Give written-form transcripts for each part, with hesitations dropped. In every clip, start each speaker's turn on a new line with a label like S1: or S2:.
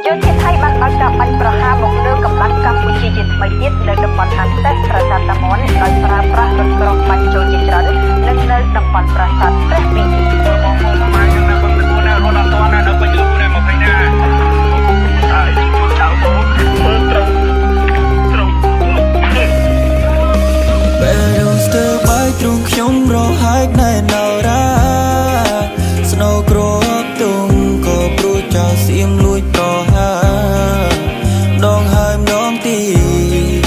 S1: យោធាថៃបានបើកការបាញ់ប្រហារមកលើកម្លាំងកម្ពុជាជាថ្មីទៀតនៅតំបន់អាសេះប្រាសាទតាមាន់ដោយប្រើប្រាស់រថក្រោះបាញ់ចូលជាច្រើននិងនៅតំបន់ប្រាសាទព្រះវិហារ
S2: បងប្អូនខ្មែរយើងនៅបឹងតួណារត់អត់ទាន់ណានៅពេញលូណា20ណាហើយជួចៅបងមើលត្រូវត្រូវ
S3: បេះដូងស្ទើរបែកទ្រូងខ្ញុំរហែកណែនអរ៉ាស្នូគ្របទុំក៏ព្រោះចោលសៀមលួចប្រហាម្ដងហើយម្ដងទៀត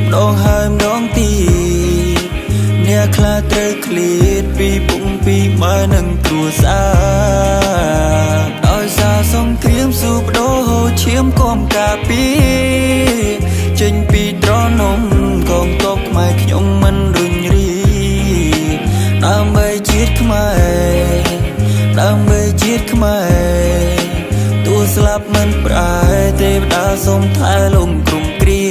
S3: ម្ដងហើយម្ដងទៀតអ្នកខ្លះត្រូវឃ្លាតពីពុកពីម៉ែនិងគ្រួសារដោយសារសង្គ្រាមស៊ូបដូរហូរឈាមគំការពីចេញពីត្រនំកងទ័ពខ្មែរខ្ញុំមិនរុញរាដើម្បីជាតិខ្មែរដើម្បីជាតិខ្មែរទោះស្លាប់មិនប្រែទេវតាសូមថែលំក្រុមគ្រា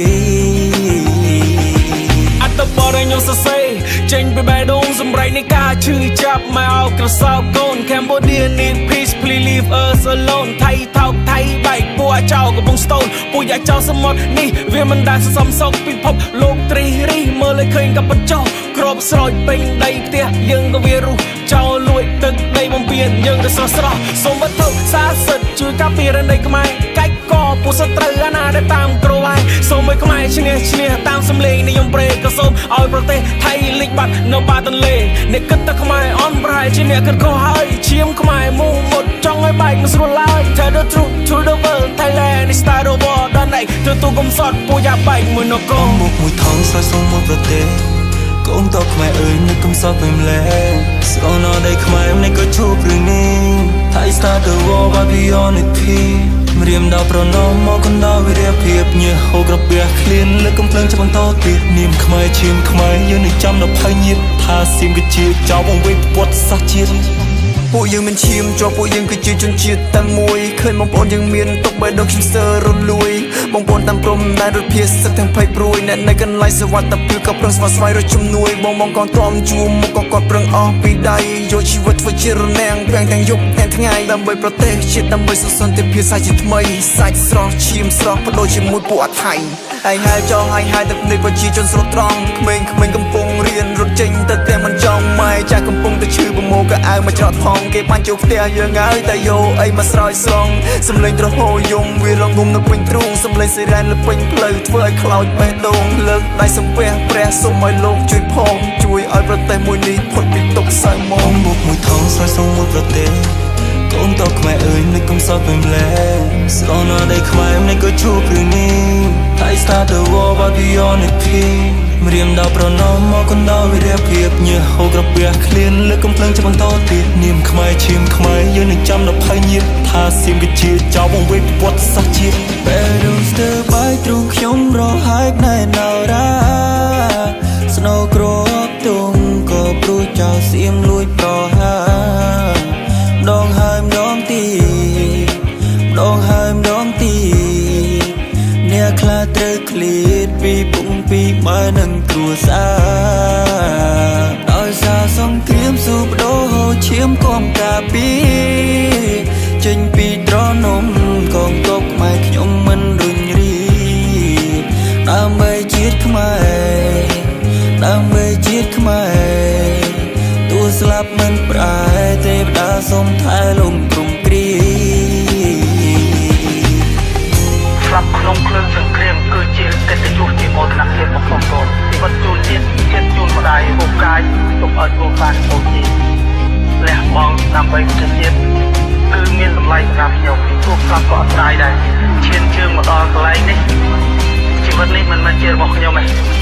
S4: អត្តបទឲ្យខ្ញុំសរសេរចេញពីបេះដូងសម្រែកនៃការឈឺចាប់មកអោក្រសោបកូន Cambodia need peace, please leave us alone. ថៃថោកថៃបែកពួកអាចោកំពុងស្ទូនពួកយ៉ាចោលសមុទ្រនេះវាមិនដែលសន្សំសុខពិភពលោកត្រីរីមើលឲ្យឃើញក៏បចោក្របស្រោចពេញដីផ្ទះយើងក៏វារុះចោលលួចទឹកដីបំពេញយើងក៏ស្រស់ស្រស់សូមវត្ថុសាសិទ្ធជួយការពារដីខ្មែរកាច់កពួកសត្រូវអាណាដែលតាមក្រវាយសូមឲ្យខ្មែរឈ្នះឈ្នះតាមសំលេងនិយមប្រេក៏សូមឲ្យប្រទេសថៃលិចបាត់នៅបាទន្លេអ្នកគិតតែខ្មែរអន់ប្រហែលជាអ្នកគិតខុសហើយឈាមខ្មែរមូមុតចង់ឲ្យបែកមិនស្រួលឡើយ Tell the truth to the world, Thailand is start over ដល់ណៃទទួលកំសត់ពួកយ៉ាបែកមួយនគរ
S3: មុខមួយថងស្រោចសុំមួយប្រទេសកូនតបខ្មែរអើយនឹកកំសត់វិញម្លេះស្រណដីខ្មែរនេះក៏ជួបរឿងនេះថៃ start the war but we on it peace ម្រាមដល់ប្រណមមកកណ្ដោវិរៈភាពញើសហូរក្រពះឃ្លានលើកកំភ្លើងចាប់បន្តទៀតនាមខ្មែរឈាមខ្មែរយើងនឹងចាំដល់ភ័យញាតថាសៀមគឺជាចោលវងវិញប្រវត្តិសាស្ត្រជាតិ
S5: ពួកយើងមិនឈាមជាប់ពួកយើងគឺជាជនជាតិតែមួយឃើញបងប្អូនយើងមានទុកបេះដូងខ្ញុំសើរលួយបងប្អូនតាមព្រំដែនរត់ភៀសសឹកទាំងភ័យព្រួយអ្នកនៅកន្លែងសុវត្ថិភាពក៏ប្រឹងស្វះស្វែងរកជំនួយបងបងកងទ្រាំជួមុខក៏គាត់ប្រឹងអស់ពីដៃយកជីវិតធ្វើជារនាំងពាំងទាំងយប់ទាំងថ្ងៃដើម្បីប្រទេសជាតិដើម្បីសុខសន្តិភាពសាជាថ្មីសាច់ស្រស់ឈាមស្រស់បដូរជាមួយពួកអថៃហើយហើយចង់ហើយហើយទឹកនៃប្រជាជនស្រស់ត្រង់ក្មេងក្មេងកំពុងរៀនរត់ចេញទៅផ្ទះមិនចង់ម៉ែចាស់កំពុងតែឈឺប្រមូលកៅអៅមកច្រត់ថងគេបាញ់ចូលផ្ទះយើងហើយតែយកអីមកស្រោចស្រង់សំលេងត្រហោយំវារងំនៅពេញទ្រូងសំលេងសេរ៉ែនលើពេញផ្លូវធ្វើឲ្យខ្លោចបេះដូងលើកដៃសំពះព្រះសូមឲ្យលោកជួយផងជួយឲ្យប្រទេសមួយនេះផុតពីទុក្ខសៅមង
S3: មុខមួយថងស្រោចសុំមួយប្រទេសកូនតបខ្មែរអើយនឹកកំសត់វិញម្លេះស្រណដីខ្មែរនេះក៏ជួបរឿងនេះថៃ start the war but we on it peace ម្រាមដល់ប្រណមមកកណ្ដោវិរៈភាពញើសហូរក្រពះឃ្លានលើកកំភ្លើងចាប់បន្តទៀតនាមខ្មែរឈាមខ្មែរយើងនឹងចាំដល់ភ័យញាតថាសៀមគឺជាចោលវងវិញប្រវត្តិសាស្ត្រជាតិបេះដូងស្ទើរបែកទ្រូងខ្ញុំរហែកណែនអរ៉ាស្នូគ្របទុំក៏ព្រោះចោលសៀមលួចប្រហាម្ដងហើយម្ដងទៀតម្ដងហើយម្ដងទៀតអ្នកខ្លះត្រូវឃ្លាតពីពុកពីម៉ែនិងគ្រួសារដោយសារសង្គ្រាមស៊ូបដូរហូរឈាមគំការពីចេញពីត្រនំកងទ័ពខ្មែរខ្ញុំមិនរុញរាដើម្បីជាតិខ្មែរដើម្បីជាតិខ្មែរទោះស្លាប់មិនប្រែទេវតាសូមថែលំក្រុមគ្រា
S2: ស្លាប់ក្នុងភ្លើងសង្គ្រាមគឺជាកិត្តិយសជាមោទនភាពបំផុតកូនជីវិតជូនជាតិជាតិជូនម្ដាយរូបកាយទុកឲ្យគ្រួសារបូជាលះបង់ដើម្បីប្រទេសជាតិគឺមានតម្លៃសម្រាប់ខ្ញុំទោះស្លាប់ក៏អត់ស្ដាយដែរឈានជើងមកដល់កន្លែងនេះជីវិតនេះមិនមែនជារបស់ខ្ញុំទេ។